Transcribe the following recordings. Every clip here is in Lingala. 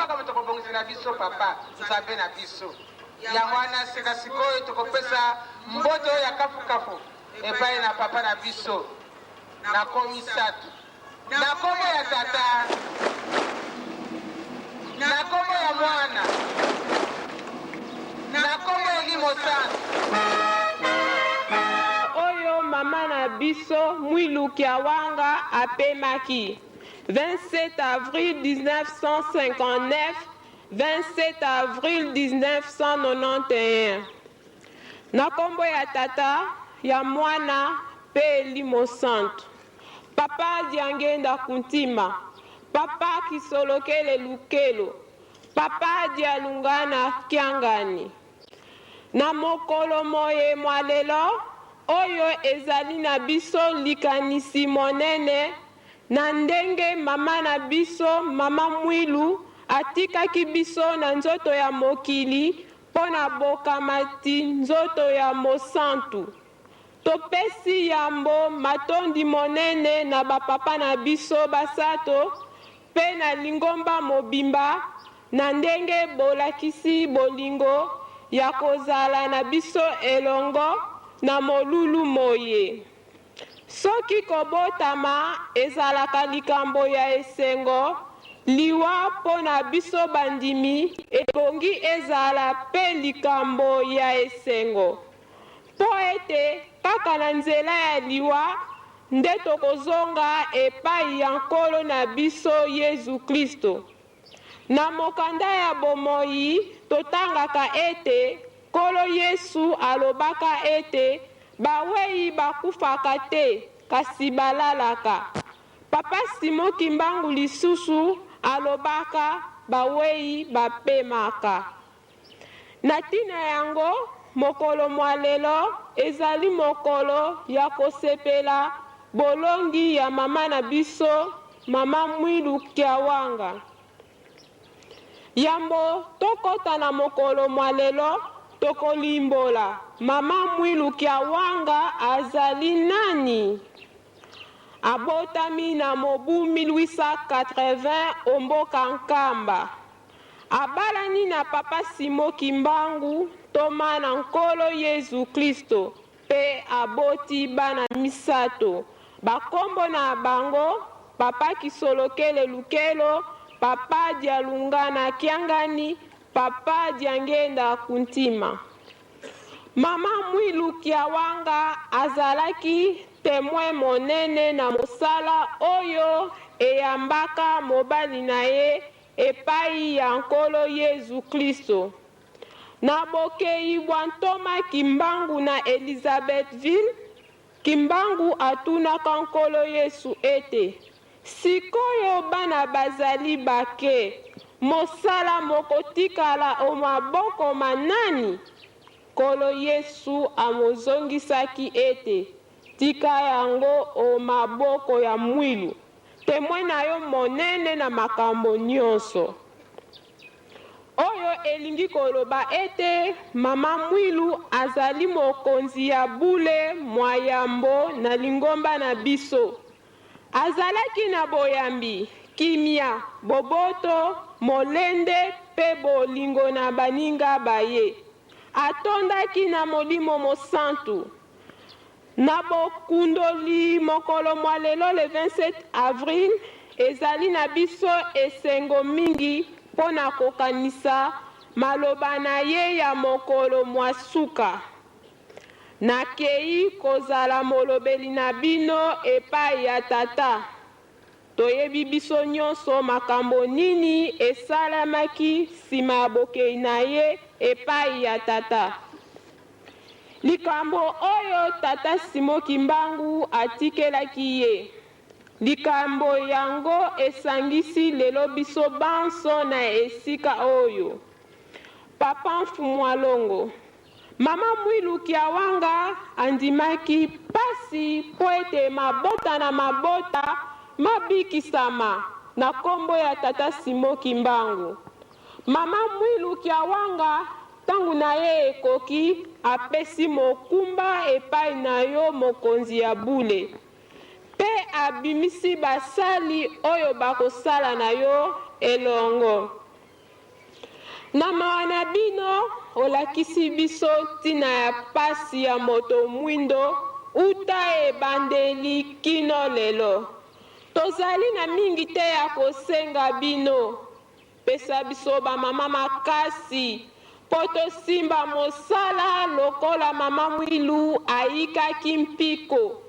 kaka moto akobongisela biso Papa, Nzambe na biso. Yango wana sika sikoyo tokopesa mbote oyo ya kafukafu epai na Papa na biso na komisatu. Na kombo ya Tata, na kombo ya Mwana, na kombo ya Elimo Santu. Oyo mama na biso Mwilu Kiawanga apemaki 27 avril 1959 27 avril 1991 na kombo ya Tata, ya Mwana pe Elimo Santu. Papa Diangenda Kuntima, Papa Kisolokele Lukelo, Papa Dialungana Kiangani. Na mokolo moye mwa lelo, oyo ezali na biso likanisi monene na ndenge mama na biso, Mama Mwilu, atikaki biso na nzoto ya mokili mpo na bokamati nzoto ya mosantu. Topesi yambo matondi monene na ba papa na biso basato mpe na lingomba mobimba na ndenge bolakisi bolingo ya kozala na biso elongo na molulu moye. Soki kobotama ezalaka likambo ya esengo, liwa mpo na biso bandimi ebongi ezala mpe likambo ya esengo. Mpo ete kaka na nzela ya liwa nde tokozonga epai ya Nkolo na biso Yezu Klisto. Na mokanda ya bomoi totangaka ete Nkolo Yesu alobaka ete bawei bakufaka te, kasi balalaka. Papa Simon Kimbangu lisusu alobaka bawei bapemaka. Na ntina yango, mokolo mwa lelo ezali mokolo ya kosepela bolongi ya mama na biso, Mama Mwilu Kiawanga. Yambo tokota na mokolo mwa lelo, tokolimbola Mama Mwilu Kiawanga azali nani? Abotami na mobu 1880 o mboka Nkamba. Abalani na Papa Simon Kimbangu, ntoma na Nkolo Yezu Klisto, mpe aboti bana misato. Bakombo na bango, Papa Kisolokele Lukelo, Papa Dialungana Kiangani, Papa Diangenda Kuntima. Mama Mwilu Kiawanga azalaki temoin monene na mosala oyo eyambaka mobali na ye epayi ya Nkolo Yezu Klisto. Na bokeyi bwa ntoma Kimbangu na Elisabethville, Kimbangu atunaka Nkolo Yesu ete, Sikoyo bana bazali bake, mosala mokotikala o maboko ma nani? Nkolo Yesu amozongisaki ete, Tika yango o maboko ya mwilu, temoin na yo monene na makambo nionso. Oyo elingi koloba ete Mama Mwilu azali mokonzi ya bule mwa yambo na lingomba na biso. Azalaki na boyambi, kimia, boboto, molende mpe bolingo na baninga ba ye. Atondaki na Molimo Mosantu. Na bokundoli mokolo mwa lelo le 27 avril, ezali na biso esengo mingi mpo na kokanisa maloba na ye ya mokolo mwa suka, Nakei kozala molobeli na bino epai ya Tata. Toyebi biso nyonso makambo nini esalemaki nsima ya bokei na ye epai ya Tata. Likambo oyo Tata Simon Kimbangu atikelaki ye. Likambo yango esangisi lelo biso banso na esika oyo. Papa Mfumua Longo. Mama Mwilu Kiawanga andimaki mpasi mpo ete mabota na mabota mabikisama na kombo ya Tata Simon Kimbangu. Mama Mwilu Kiawanga tango na ye ekoki apesi mokumba epai na yo mokonzi ya bule mpe abimisi basali oyo bakosala na yo elongo. Na mawa na bino, olakisi biso ntina ya pasi ya moto mwindo uta ebandeli kino lelo. Tozali na mingi te ya kosenga bino. Pesa biso bamama makasi mpo tosimba mosala lokola Mama Mwilu ayikaki mpiko.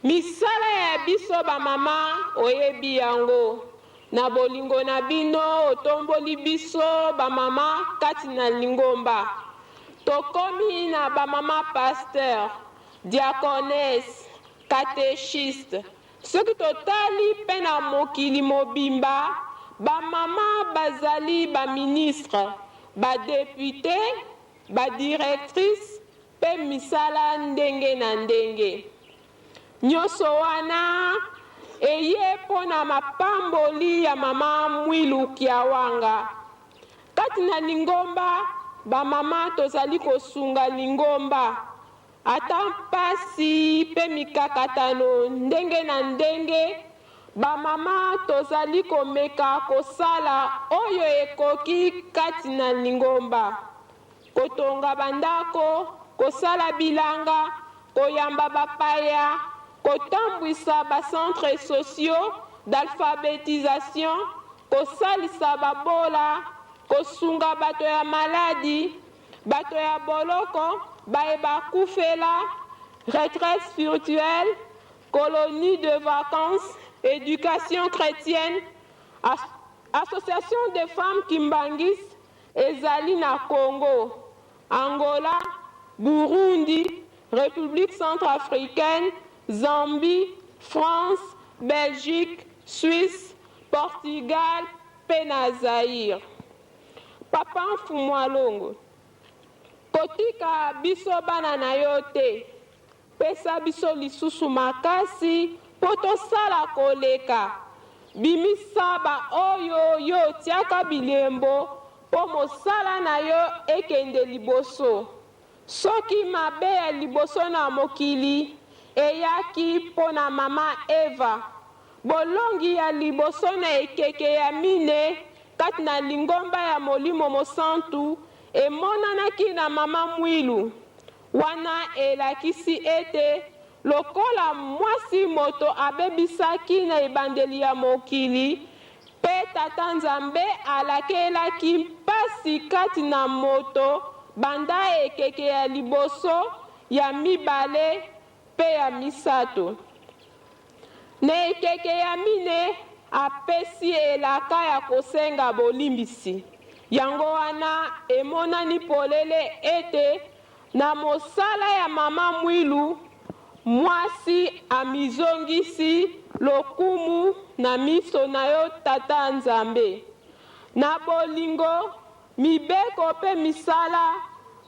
Misala ya biso bamama oyebi yango. Na bolingo na bino otomboli biso bamama kati na lingomba. Tokomi na bamama pasteur, diaconesse, catechiste. Soki totali mpe na mokili mobimba, bamama bazali ba ministres, ba deputes, ba directrices mpe misala ndenge na ndenge. Nyoso wana eye mpo na mapamboli ya Mama Mwilu Kiawanga. Kati na lingomba, bamama tozali kosunga lingomba. Ata mpasi mpe mikakatano ndenge na ndenge, bamama tozali komeka kosala oyo ekoki kati na lingomba. Kotonga bandako, kosala bilanga, koyamba bapaya, kotambwisa ba centres sociaux d'alphabetisation, kosalisa babola, kosunga bato ya maladi, bato ya boloko, baye bakufela, retraite spirituelle, colonie de vacances, education chretienne, Association des femmes kimbanguistes ezali na Congo, Angola, Burundi, Republique centrafricaine, Zambie, France, Belgique, Suisse, Portugal mpe na Zaïre. Papa Mfumu Alongo, kotika biso bana na yo te. Pesa biso lisusu makasi mpo tosala koleka. Bimisa baoyo yo otiaka bilembo mpo mosala na yo ekende liboso. Soki mabe ya liboso na mokili eyaki mpo na mama Eva, bolongi ya liboso na ekeke ya mine kati na lingomba ya Molimo Mosantu emonanaki na mama Mwilu. Wana elakisi ete lokola mwasi moto abebisaki na ebandeli ya mokili, mpe Tata Nzambe alakelaki mpasi kati na moto banda ekeke ya liboso, ya mibale, mpe ya misato. Na ekeke ya mine, apesi elaka ya kosenga bolimbisi. Yango wana, emonani polele ete na mosala ya Mama Mwilu, mwasi amizongisi lokumu na miso na yo Tata Nzambe. Na bolingo, mibeko mpe misala,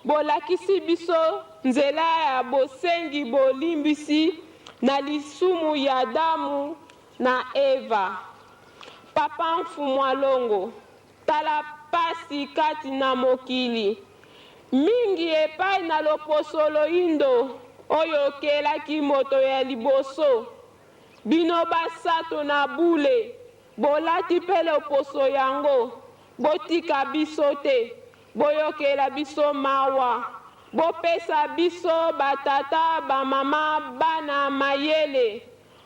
bolakisi biso nzela ya bosengi bolimbisi na lisumu ya Adamu na Eva. Papa Mfumua Longo, tala pasi kati na mokili, mingi epai na loposo loindo oyo okelaki moto ya liboso. Bino basato na bule, bolati mpe loposo yango, botika biso te, boyokela biso mawa, bopesa biso batata, bamama, bana mayele,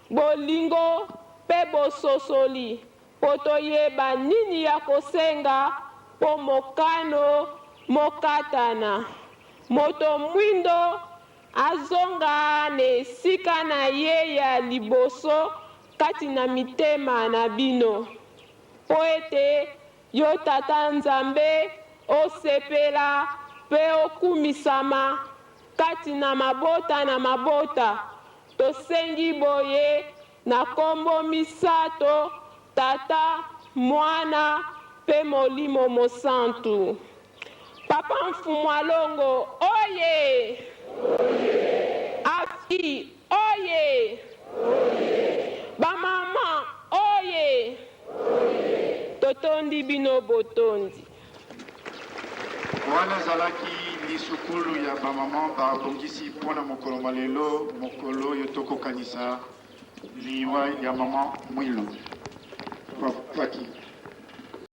bolingo mpe bososoli mpo toyeba nini ya kosenga mpo mokano mokatana. Moto mwindo azonga na esika na ye ya liboso kati na mitema na bino, mpo ete yo Tata Nzambe osepela mpe okumisama kati na mabota na mabota. Tosengi boye na kombo misato, Tata, Mwana, mpe Molimo Mosantu. Papa Mfumu Alongo oye! Afi oye! Ba maman oye! Totondi bino botondi. Wana ezalaki lisukulu ya ba maman babongisi mpo na mokolo mwa lelo, mokolo oyo tokokanisa liwa ya maman Mwilu. Paki.